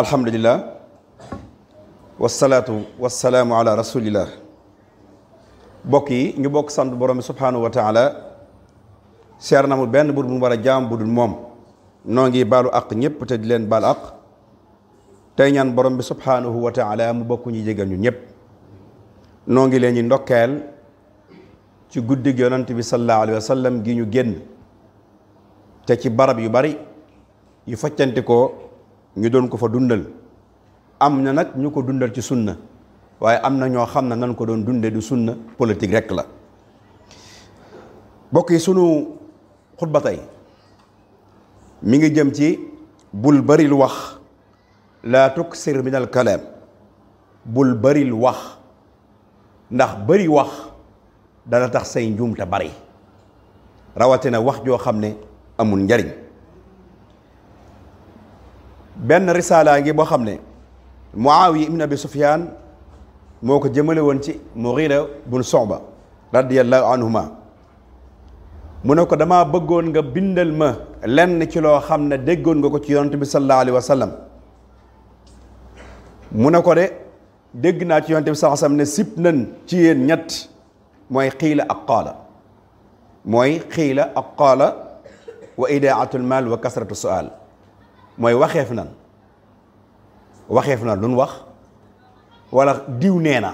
alhamdulillah wasalaatu wasalaamu ala rasulillah bokk yi ñu bokk sant borom bi subhanahu wa taala seer na amul benn bur bu mu war a jaam bu dul moom noo ngi baalu àq ñëpp te di leen baal àq tey ñaan borom bi subhanahu wa taala mu bokk ñu jégal ñu ñëpp noo ngi leen ñi ndokkeel ci guddig yonant bi sallallahu alayhi wa sallam gi ñu génn te ci barab yu bari yu faccanti ko ñu doon ko fa dundal am na nag ñu ko dundal ci sunna waaye am na ñoo xam ne nan ko doon dunde du sunna politique rek la bokk yi sunu xutba tey mi ngi jëm ci bul baril wax laa tuksir min al kalaam bul baril wax ndax bari wax dana tax say njuumte bari rawatina wax joo xam ne amul njariñ benn risaala ngi boo xam ne Muawiya ibn Abi Sufyaan moo ko jëmale woon ci Mughira bun Shu'ba radiyallahu anhuma mu ne ko dama bëggoon nga bindal ma lenn ci loo xam ne déggoon nga ko ci yonent bi sallallahu alayhi wa sallam mu ne ko de dégg naa ci yonent bi sallallahu alayhi wa sallam ne sib nan ci yéen ñett mooy xiila ak qaala mooy xiila ak qaala wa idaatul maal wa kasratu su'aal mooy waxeef nan lu nu wax wala diw nee na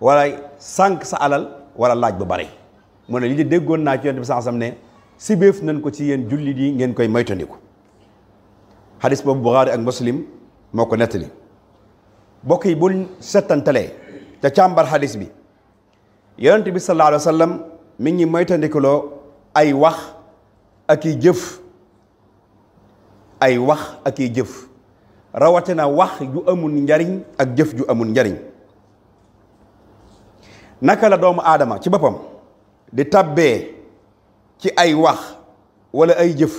wala sànq sa alal wala laaj bu bari mu ne li di déggoon naa ci yonent bi sallallahu alayhi wasallam ne si béef nañ ko ci yéen jullit yi ngeen koy moytandiku xadis boobu Buxaari ak Muslim moo ko nettali bokk yi bul settantalee te càmbar xadis bi yonent bi sallallahu alayhi wasallam mi ngi moytandikuloo ay wax ak i jëf ay wax ak i jëf rawatina wax ju amul njariñ ak jëf ju amul njariñ naka la doomu aadama ci boppam di tabbee ci ay wax wala ay jëf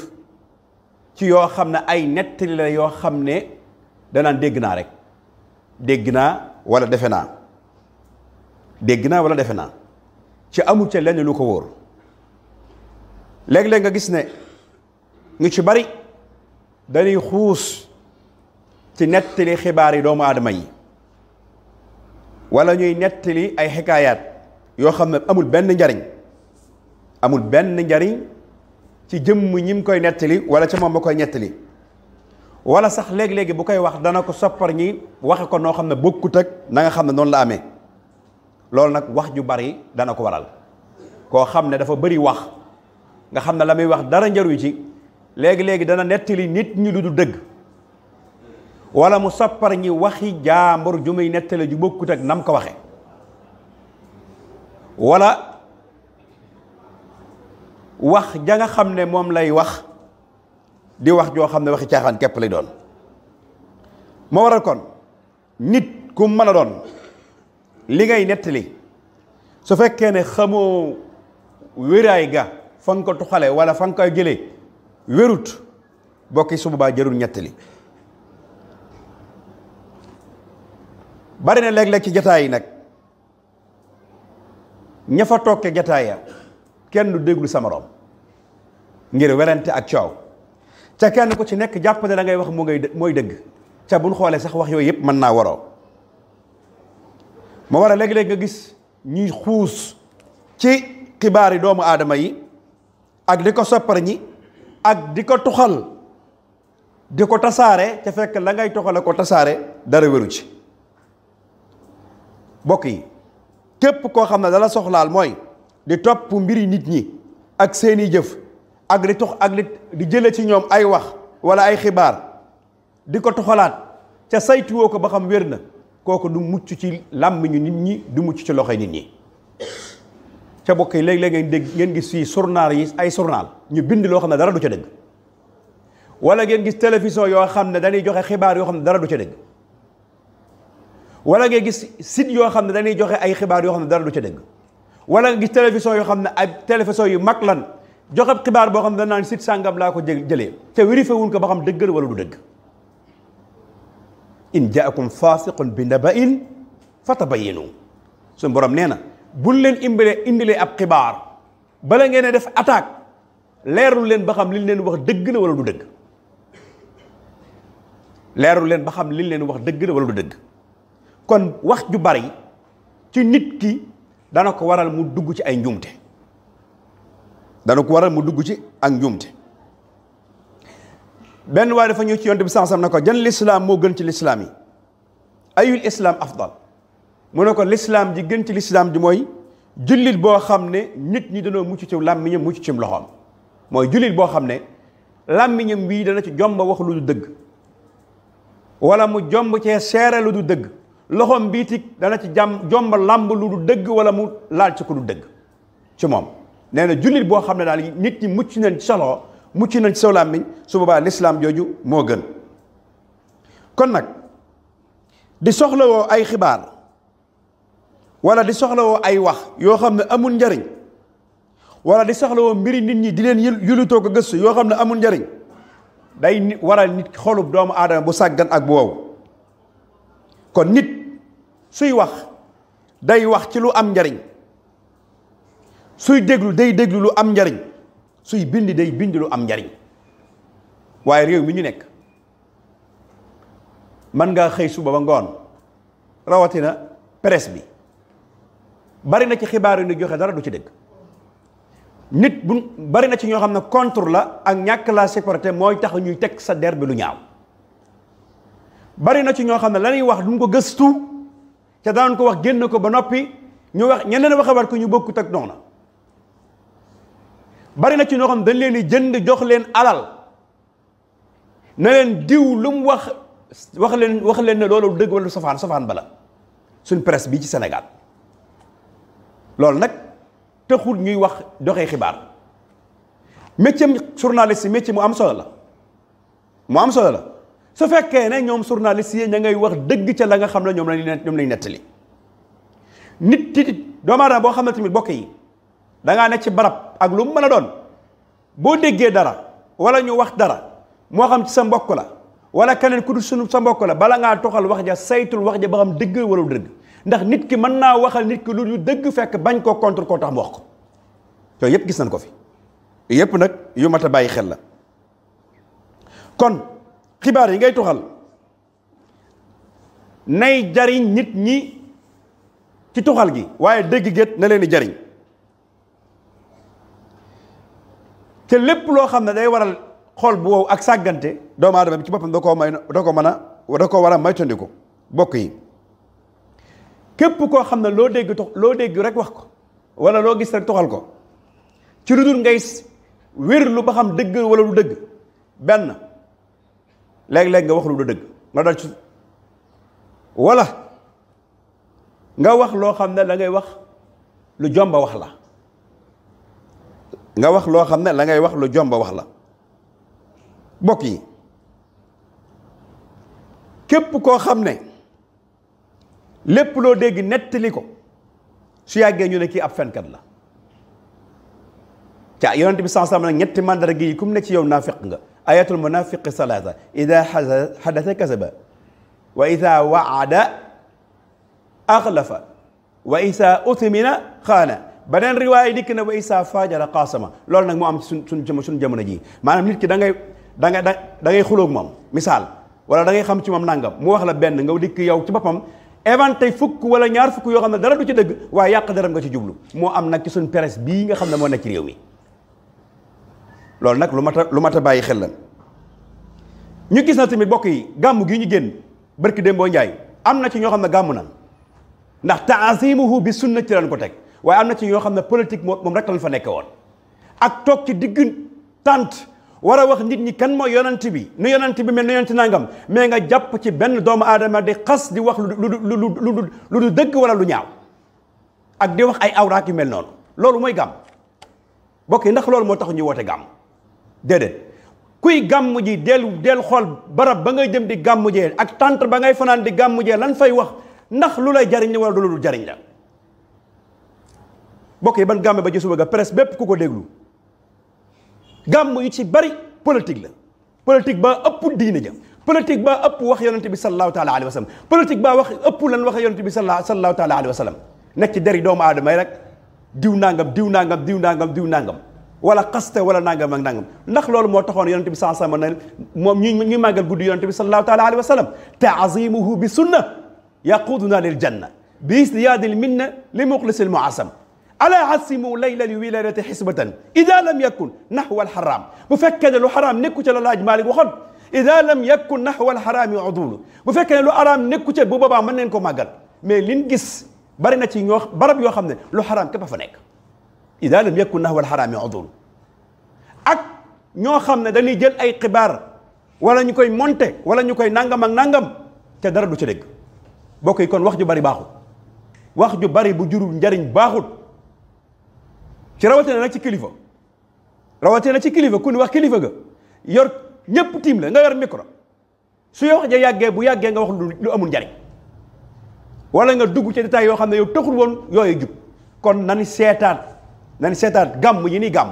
ci yoo xam ne ay nettali la yoo xam ne danaan dégg naa rek dégg naa wala defe naa dégg naa wala defe naa ci amul ca lenn lu ko wóor léeg-léeg nga gis ne ñu ci bari dañuy xuus ci nettali xibaar yi doomu aadama yi wala ñuy nettali ay xikaayaat yoo xam ne amul benn njariñ ci jëmm ñi mu koy nettali wala ca moom ba koy nettali wala sax léegi-léegi bu koy wax dana ko soppar ñi waxe ko noo xam ne bokkut ak na nga xam ne noonu la amee loolu nag wax ju bari dana ko waral koo xam ne dafa bari wax nga xam ne la muy wax dara njaru ci léegi-léegi dana nettali nit ñi lu du dëgg wala mu soppar ñi waxi jaambur ju muy nettali ju bokkut ak nam ko waxe wala wax ja nga xam ne moom lay wax di wax joo xam ne waxi caaxaan képp lay doon moo waral kon nit ku mën a doon li ngay nettali su fekkee ne xamoo wéraay ga fa nga ko tuxale wala fa nga koy jëlee wérut bokki su boobaa jërul nettali bari na léeg-léeg ci jataay yi nag ña fa toog ke jataay ya kenn du déglu sa morom ngir werante ak coow ca kenn ku ci nekk jàpp ne da ngay wax mooy dëgg ca buñ xoolee sax wax yooyu yëpp mën naa waroo moo war a léeg-léeg nga gis ñuy xuus ci xibaar yi doomu aadama yi ak di ko soppar ñi ak di ko tuxal di ko tasaare ca fekk la ngay tuxale ko tasaare dara wéru ci bokk yi képp koo xam ne dala soxlaal mooy di topp mbiri nit ñi ak seeni jëf ak di tux ak di jële ci ñoom ay wax wala ay xibaar di ko tuxalaat ca saytuwoo ko ba xam wér na kooku du mucc ci làmmiñu nit ñi du mucc ci loxoy nit ñi ca bokk yi léeg-léeg ngeen dégg ngeen gis fii journal yi ay journal ñu bind loo xam ne dara du ca dëgg wala ngeen gis télévision yoo xam ne dañuy joxe xibaar yoo xam ne dara du ca dëgg wala ngeen gis site yoo xam ne dañuy joxe ay xibaar yoo xam ne dara du ca dëgg wala nga gis télévision yoo xam ne ay télévision yu mag lan joxe xibaar boo xam ne danaan site sàngam laa ko jëlee te vérifié wuñ ko ba xam dëggal wala du dëgg in jaakum fasiqun bi naba'in fatabayyanu suñu borom nee na buñ leen indilee ab xibaar bala ngeen def attaque leerul leen ba xam li leen wax dëgg na wala du dëgg leerul leen ba xam liñ leen wax dëgg la wala du dëgg. kon wax ju bari ci nit ki dana ko waral mu dugg ci ay njuumte ak njuumte. benn waaye dafa ñëw ci yonent bi sansam na ko jan lislaam moo gën ci lislaam yi ayul islaam afdal mu ne ko lislaam ji gën ci lislaam ji mooy jullit boo xam ne nit ñi dañoo mucc ci làmmiñam mucc ci loxoom. mooy jullit boo xam ne làmmiñam bii dana ci jomba wax lu du dëgg wala mu jomb cee seere lu du dëgg, loxoom bii tig dana ci jomba làmb lu du dëgg wala mu laal ci ko du dëgg ci moom. nee na jullit boo xam ne daal nit ñi mucc nañ ci sa loxo mucc nañ ci sa làmmiñ, su boobaa lislaam jooju moo gën. kon nag di soxlawoo ay xibaar wala di soxlawoo ay wax yoo xam ne amul njariñ wala di soxlawoo mbiri nit ñi di leen yulutoo ko gëstu yoo xam ne amul njariñ day waral nit xolub doomu aadama bu sàggan ak bu wow. kon nit suy wax day wax ci lu am njariñ, suy déglu day déglu lu am njariñ, suy bind day bind lu am njariñ. waaye réew mi ñu nekk man ngaa xëy suba ba ngoon rawatina presse bi bari na ci xibaar yu ñu joxe dara du ci dëgg. nit bu bari na ci ñoo xam ne contre la ak ñàkk la sécurité mooy tax ñuy teg sa der bi lu ñaaw. bari na ci ñoo xam ne la ñuy wax duñ ko gëstu te daan ko wax génn ko ba noppi ñu wax ñeneen waxawaat ko ñu bokkut ak noonu. bari na ci ñoo xam ne dañ leen di jënd jox leen alal na leen diw lu mu wax leen ne loolu dëgg wala safaan bala suñ presse bii ci Sénégal. loolu nag taxul ñuy wax doxee xibaar métier journaliste métier mu am solo la su fekkee ne ñoom journaliste yi ña ngay wax dëgg ca la nga xam ne ñoom lañ nettali. nit ti doomu aadama boo xam ne tamit bokk yi dangaa nekk ci barab ak lu mu mën a doon boo déggee dara wala ñu wax dara moo xam ci sa mbokk la wala keneen ku dul sa mbokk la bala ngaa toxal wax ja saytul wax ja ba xam dëgg wala du dëgg. ndax nit ki mën naa waxal nit ki lu ñu dëgg fekk bañ koo contre koo tax mu wax ko yooyu yëpp gis nañ ko fi yëpp nag yu mat a bàyyi xel la. kon xibaar yi ngay toxal nay jariñ nit ñi ci toxal gi waaye dëgg géet na leen di jariñ te lépp loo xam ne day waral xol bu wow ak sàggante doomu aadama bi ci boppam da koo war a moytandiku bokk yi. képp koo xam ne loo dégg rek wax ko wala loo gis rek toxal ko ci lu dul ngay wér lu ba xam dëgg wala lu dëgg benn léeg-léeg nga wax lu du dëgg nga dal ci wala nga wax loo xam ne la ngay wax lu jomba wax la nga wax loo xam ne la ngay wax lu jomba wax la. bokk yi képp koo xam ne lépp loo dégg nettali ko su yàggee ñu ne kii ab fenkat la ca yonent bi sallallahu alayhi wasallam ñetti mandarga yi kum ne ci yow naafiq nga. ayatul munafiqi salaasa ida xadasa kasaba wa ida waada axlafa wa ida uthmina xaana beneen riwaaya dikk na wa ida fajara qaasama. loolu nag moo am ci suñ jamono ji maanaam nit ki da ngay xulóog moom misaal wala da ngay xam ci moom nangam mu wax la benn nga dikk yow ci boppam inventé fukk wala ñaar fukk yoo xam ne dara du ci dëgg waaye yàq daram nga ci jublu. moo am nag ci suñ presse bii nga xam ne moo nekk ci réew mi. loolu nag lu mat a bàyyi xel la. ñu gis na tamit bokk yi gàmm gi ñu génn barki Dembo Njaay am na ci ñoo xam ne gàmm nan ndax ta'zimuhu bi sunna ci lañ ko teg waaye am na ci ñoo xam ne politique moom rek lañ fa nekk woon ak toog ci digg tànt war a wax nit ñi kan mooy yonent bi nu yonent bi mel nu yonent nangam mais nga jàpp ci benn doomu aadama di xas di wax lu du dëgg wala lu ñaaw ak di wax ay awraak yu mel noonu loolu mooy gàmm bokk yi ndax loolu moo tax ñu woote gàmm déedéet kuy gàmm ji del xool barab ba ngay jëm di gàmm jee ak tant ba ngay fanaan di gàmm jee lan fay wax ndax lu lay jariñ la wala lu jariñ la. bokk yi ban gàmm ba ci suba ga presse bépp ku ko déglu gàmm yu ci bari politique la politique ba ëpp diine ja politique ba ëpp wax yonente bi sallallahu taala alayhi wa sallam politique ba wax ëpp lan wax yonente bi sallallahu taala alayhi wa sallam nekk ci deri doomu aadama yi rek diw nangam diw nangam diw nangam diw nangam wala xaste wala nangam ak nangam ndax loolu moo taxoon yonente bi sallallahu alayhi wasallam ne moom ñuy màggal guddi yonente bi sallallahu taala alayhi wa sallam taazimuhu bi sunna yaquduna lil janna bi isdiyaadil minna li muxlisil muasam ala asimu layla li wiladati xisbatan ida lam yakun naxwa alxaram bu fekkee ne lu xaraam nekku ca la laaj Maalik waxoon ida lam yakun naxwa alxaraami udulu bu fekkee ne lu xaraam nekku ca bu boobaa mën neen ko màggal mais liñ gis bari na ci ñoo barab yoo xam ne lu xaraam képp a fa nekk ida lam yakun naxwa alxaraami udulu ak ñoo xam ne dañuy jël ay xibaar wala ñu koy monter wala ñu koy nangam ak nangam te dara du ca dégg bokk yi kon wax ju bari baaxul wax ju bari bu jurul njariñ baaxul ci rawatina nag ci kilifa rawatina ci kilifa ku ni wax kilifa ga yor ñëpp tiim la nga yor micro su wax ja yàggee bu yàggee nga wax lu amul njariñ wala nga dugg ci détail yoo xam ne yow taxul woon yooyu jub kon nani seetaat gàmm yi ni gàmm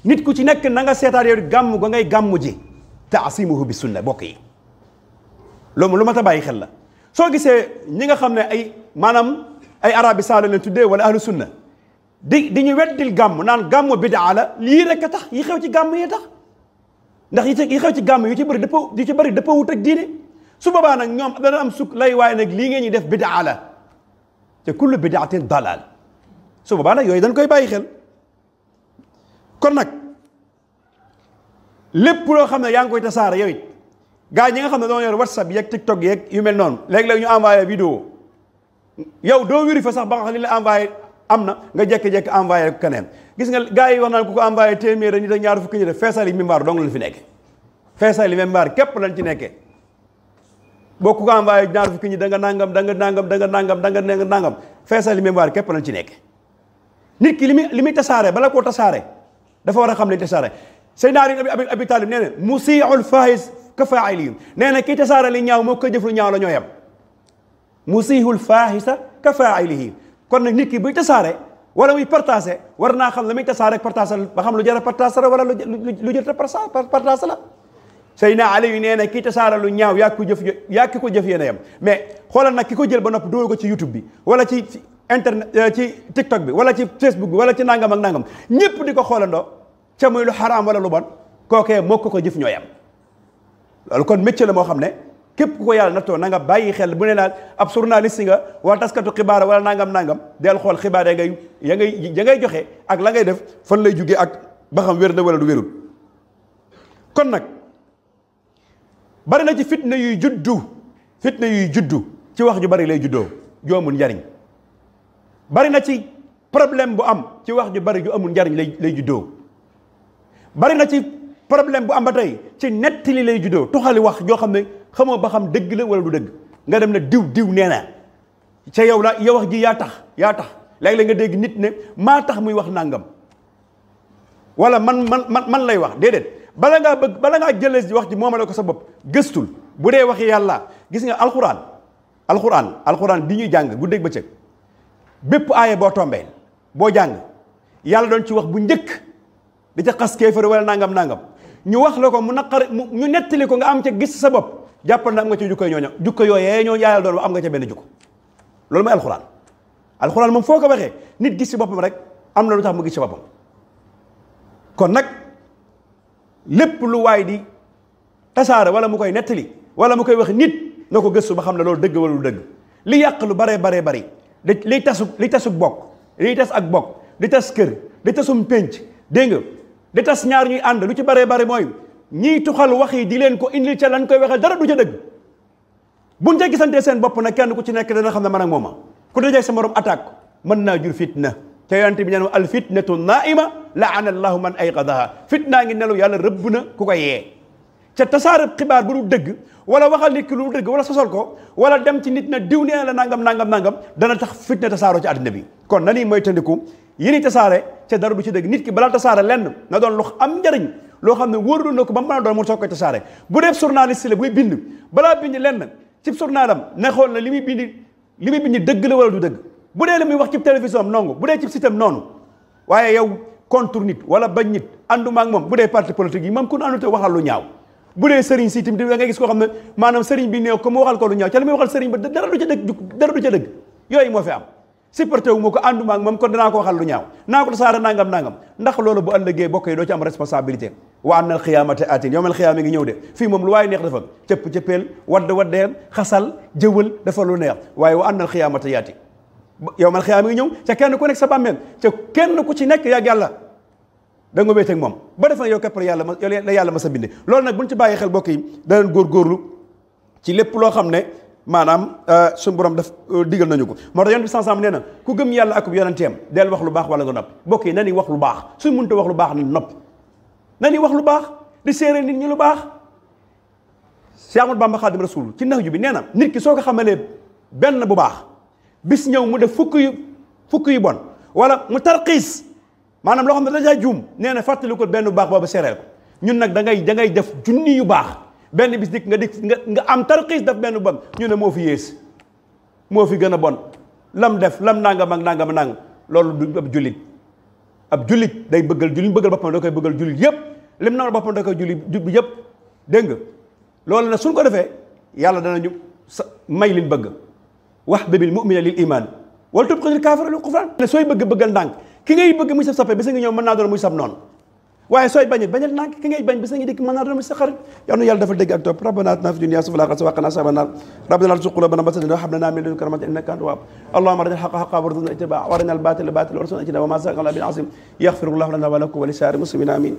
nit ku ci nekk na nga seetaat yow gàmm ga ngay gàmm ji taasimuhu bi sunna bokk yi loolu lu ma ta bàyyi xel la soo gisee ñi nga xam ne ay maanaam ay arabi saala leen tuddee wala ahlu sunna di ñu weddil gàmm naan gàmm bidaa la lii rek a tax yi xew ci gàmm yi tax ndax yi xew ci gàmm yu ci bëri dëppoo wut ak diine su boobaa nag ñoom dana am sukk lay waaye nag lii ngeen ñuy def bidaa la te kullu bidaatin dalal su boobaa nag yooyu dañ koy bàyyi xel kon nag lépp loo xam ne yaa ngi koy tasaare yow it gaa ñi nga xam ne doon yor whatsapp yeeg tiktok yeeg yu mel noonu léeg-léeg ñu envoyé vidéo yow doo wéri fa sax ba nga xam li la envoyé am na nga jékki-jékki envoyé ko keneen gis nga gars yi wax naan ku ko envoyé téeméer nit ak ñaar fukki ñu def feesal yi mimbaar dong lañ fi nekke feesal yi mimbaar képp lañ ci nekkee boo ku ko envoyé ñaar fukki ñi da nga nangam da nga nangam da nga nangam da nga nangam feesal yi mimbaar képp lañ ci nekke nit ki li muy tasaare bala koo tasaare dafa war a xam li tasaare Seydina Ali Abi Talib nee na musii'ul faahis ka faa'ilihi nee na kii tasaare li ñaaw moo ko jëf lu ñaaw la ñoo yem musii'ul faahisa ka faa'ilihi kon nag nit ki buy tasaare wala muy partagé war naa xam la muy tasaare ak partagé ba xam lu jar a partagé la wala lu jar a partagé la Seydina Ali yu nee na kii tasaare lu ñaaw yaa ki ko jëf yéen a yem mais xoolal nag ki ko jël ba noppi dóor ko ci YouTube bi wala ci internet ci TikTok bi wala ci Facebook bi wala ci nangam ak nangam ñëpp di ko xoolandoo ca muy lu xaraam wala lu bon kookee moo ko jëf ñoo yem loolu kon métier la moo xam ne képp ku ko yàlla nattoo na nga bàyyi xel bu ne naa ab journaliste nga wala taskatu xibaar wala nangam del xool xibaar ya ngay joxe ak la ngay def fan lay jugee ak ba xam wér na wala du wérul kon nag bari na ci fitna yuy juddu ci wax ju bari lay juddoo ju amul njariñ bari na ci problème bu am ci wax ju bari ju amul njariñ lay juddoo bari na ci problème bu am ba tey ci nettali lay juddoo tuxali wax joo xam ne xamoo ba xam dëgg la wala du dëgg nga dem ne diw nee na ca yow wax ji yaa tax léeg-léeg nga dégg nit ne maa tax muy wax nangam wala man lay wax déedéet bala ngaa jëlee wax ji moomale ko sa bopp gëstul bu dee waxi yàlla gis nga alxuraan bi ñuy jàng bu dégg ba cëg bépp aaye boo tombee boo jàng yàlla doon ci wax bu njëkk di ca xas kéefar wala nangam ñu wax la ko mu naqari ñu nettali ko nga am ca gis sa bopp jàppal na am nga ci jukko yooyee ñoo yàlla doon am nga ca benn jukko loolu mooy alxuraan moom foo ko waxee nit gis ci boppam rek am na lu tax mu gis ci boppam kon nag lépp lu waay di tasaare wala mu koy nettali wala mu koy wax nit na ko gëstu ba xam ne loolu dëgg wala lu dëgg li yàq lu baree bari liy tasuk bokk liy tas ak bokk di tas kër di tasum pénc dégg nga di tas ñaar ñuy ànd lu ci baree bari mooy ñiy tuxal wax yi di leen ko indil ca lañ koy waxee dara du ca dëgg buñ ca gisantee seen bopp nag kenn ku ci nekk dana xam ne man ak mooma ku dajee sa morom attaque mën naa jur fitna te yonent bi neen al fitnatu naima laana allahu man ayqadaha fitnaa ngi nelu yàlla rëbb na ku ko yee ca tasaare xibaar bu du dëgg wala waxal nit ki lu dëgg wala sosol ko wala dem ci nit na diw nee la nangam dana tax fitna tasaaroo ci àddina bi kon na nii mooy tëndiku yi ni tasaare ca dara du ci dëgg nit ki balaa tasaare lenn na doon lu am njariñ loo xam ne wóorul na ko ba mu mën a doon mu soog koy tasaare bu dee journaliste la buy bind balaa bind lenn ci journalam ne xool na li muy bind dëgg la wala du dëgg bu dee la muy wax ci télévision am nongu bu dee ci système noonu waaye yow contre nit wala bañ nit ànduma ak moom bu dee parti politique yi moom ku àndu te waxal lu ñaaw bu dee sëriñ si tamit da ngay gis koo xam ne maanaam sëriñ bi néew ko mu waxal ko lu ñaaw ca li muy waxal sëriñ ba dara du ca dëgg yooyu moo fi am supporté wu ma ko ànduma ak moom kon danaa ko waxal lu ñaaw naa ko saara nangam ndax loolu bu ëllëgee bokk yi doo ci am responsabilité wa annal xiyaamata atin yowmal xiyaama ngi ñëw de fii moom lu waaye neex dafa cëppeel waddeel xasal jëwal dafa lu neex waaye wa annal xiyaamata yaati yowmal xiyaama ngi ñëw ca kenn ku nekk sa bàmmeel ca kenn ku ci nekk yàgg yàlla da nga wéeteeg moom ba defa yow képp yàlla ma sa binde loolu nag buñ ci bàyyi xel bokk yi daneen góorgóorlu ci lépp loo xam ne maanaam suñu borom daf digal nañu ko moo tax yonent bi sansam nee na ku gëm yàlla akub yonenteem del wax lu baax wala nga noppi bokk yi na ni wax lu baax suñ mënta wax lu baax na noppi na ni wax lu baax di séeréer nit ñi lu baax Cheikh Ahmadou Bamba Xaadimu Rasuul ci Nahju bi nee na nit ki soo ko xamalee benn bu baax bis ñëw mu def fukk yu bon wala mu tarxiis maanaam loo xam ne dajaa juum nee na fàttali ko benn bu baax boobu séeréer ko ñun nag da ngay def junni yu baax benn bis dikk nga am tarxiis def benn bon ñu ne moo fi yées moo fi gën a bon lam def lam nangam loolu du ab jullit day bëggal boppam da koy bëggal jullit yëpp lim na boppam da koy jullit yëpp dégg nga loolu nag suñ ko defee yàlla danañu may liñ bëgg wax bibil mu'mina lil iman wala tubxidil kaafira lil kufraan ne sooy bëggal ndànk ki ngay bëgg muy sab sappe bisa nga ñëw mën naa doon muy sab noonu waaye sooy bañit bañal nànk ki ngay bañ bisa ngi dikk mën naa doon muy sa xarit yow na yàlla dafa dégg ak topp rabbana atina fi dunya hasanatan wa qina azaban nar rabbana la tuzigh qulubana ba'da idh hadaytana wa hab lana min ladunka rahmatan innaka antal wahhab allahumma arina al-haqqa haqqan warzuqna ittiba'a wa arina al-batila batilan warzuqna ijtinaba wa ma saqa bil azim yaghfirullahu lana wa lakum wa li sa'iril muslimina amin